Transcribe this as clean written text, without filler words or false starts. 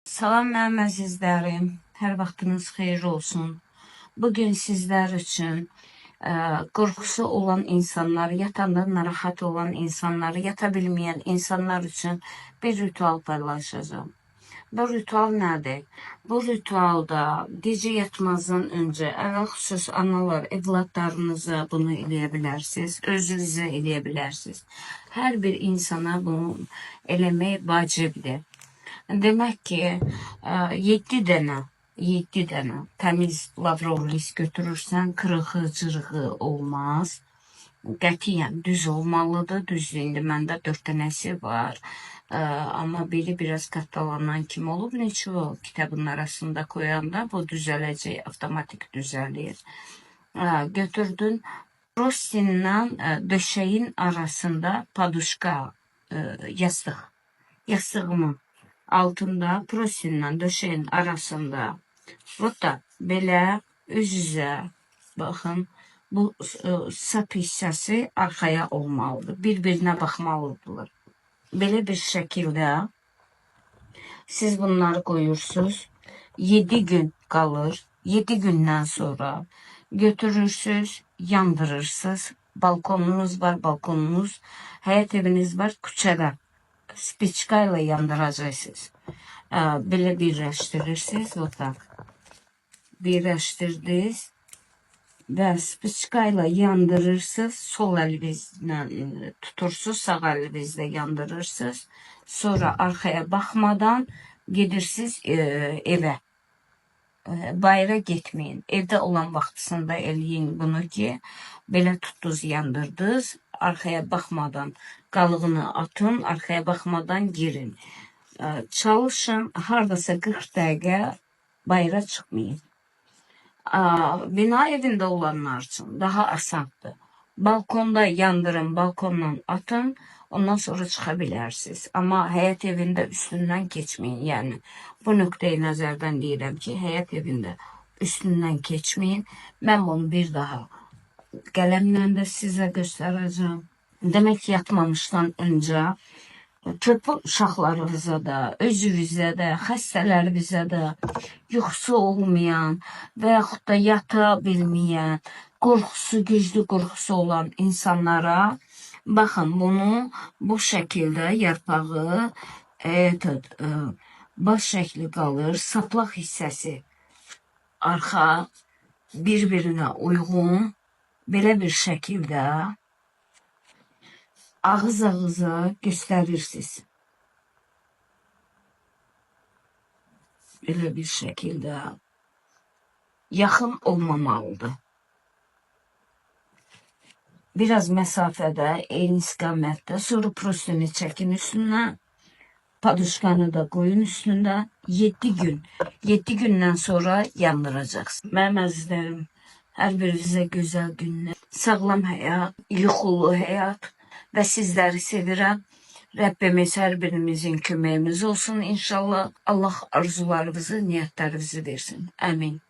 Salam mənim əzizlərim, hər vaxtınız xeyir olsun. Bugün sizlər üçün qorxusu olan insanlar, yatanda narahat olan insanlar, yata bilməyən insanlar üçün bir ritual paylaşacağım. Bu ritual nədir? Bu ritualda gecə yatmazdan öncə, əvvəl xüsus analar, evladlarınıza bunu eləyə bilərsiniz, özünüzə eləyə bilərsiniz. Hər bir insana bunu eləmək vacibdir. Demək ki, 7 dənə təmiz lavrov list götürürsən, kırığı, cırığı olmaz. Qətiyyən düz olmalıdır. Düzdür, indi məndə 4 dənəsi var. Amma biri biraz kattalanan kimi olub. Neçə o kitabın arasında koyanda bu düzələcək, avtomatik düzəlir. Götürdün prostinlə döşəyin arasında paduşka, yastıq, yastığımın altında prostinlə döşəyin arasında вот belə üz-üzə baxın, bu sap hissəsi arxaya olmalıdır. Bir-birinə baxmalıdırlar. Belə bir şəkildə siz bunları qoyursunuz. 7 gün qalır. 7 gündən sonra götürürsünüz, yandırırsınız. Balkonunuz var, balkonunuz, həyət eviniz var, küçədə. Spiçka ilə yandıracaqsınız. Belə birləşdirirsiniz, вот так. Birləşdirdiniz və spiçka ilə yandırırsınız. Sol əlinizlə tutursunuz, sağ əlinizlə yandırırsınız. Sonra arxaya baxmadan gedirsiniz evə. Bayıra getməyin. Evdə olan vaxtısında eləyin bunu ki, belə tutdunuz, yandırdınız. Arxaya baxmadan qalığını atın, arxaya baxmadan girin. Çalışın, hardasa 40 dəqiqə bayıra çıxmayın. Bina evində olanlar üçün daha asandır. Balkonda yandırın, balkondan atın, ondan sonra çıxa bilərsiniz. Amma həyət evində üstündən keçməyin. Yəni bu nöqteyi nəzərdən deyirəm ki, həyət evində üstündən keçməyin. Mən bunu bir daha qələmlə də sizə göstərəcəm. Demək ki, yatmamışdan öncə körpə uşaqlarınıza da, özünüzə də, xəstələrinizə də, yuxusu olmayan və yaxud da yata bilməyən, qorxusu, güclü qorxusu olan insanlara baxın bunu bu şəkildə yarpağı baş şəkli qalır, saplaq hissəsi arxa bir-birinə uyğun belə bir şəkildə ağız-ağıza göstərirsiniz. Belə bir şəkildə yaxın olmamalıdır. Biraz məsafədə, eyni istiqamətdə, sonra prostini çəkin üstünə, paduşkanı da qoyun üstündə. 7 gün, 7 gündən sonra yandıracaqsın. Mənim əzizlərim, hər birinizə gözəl günlər, sağlam həyat, yuxulu həyat və sizləri sevirəm. Rəbbimiz hər birimizin köməyimiz olsun inşallah. Allah arzularınızı, niyyətlərinizi versin. Əmin.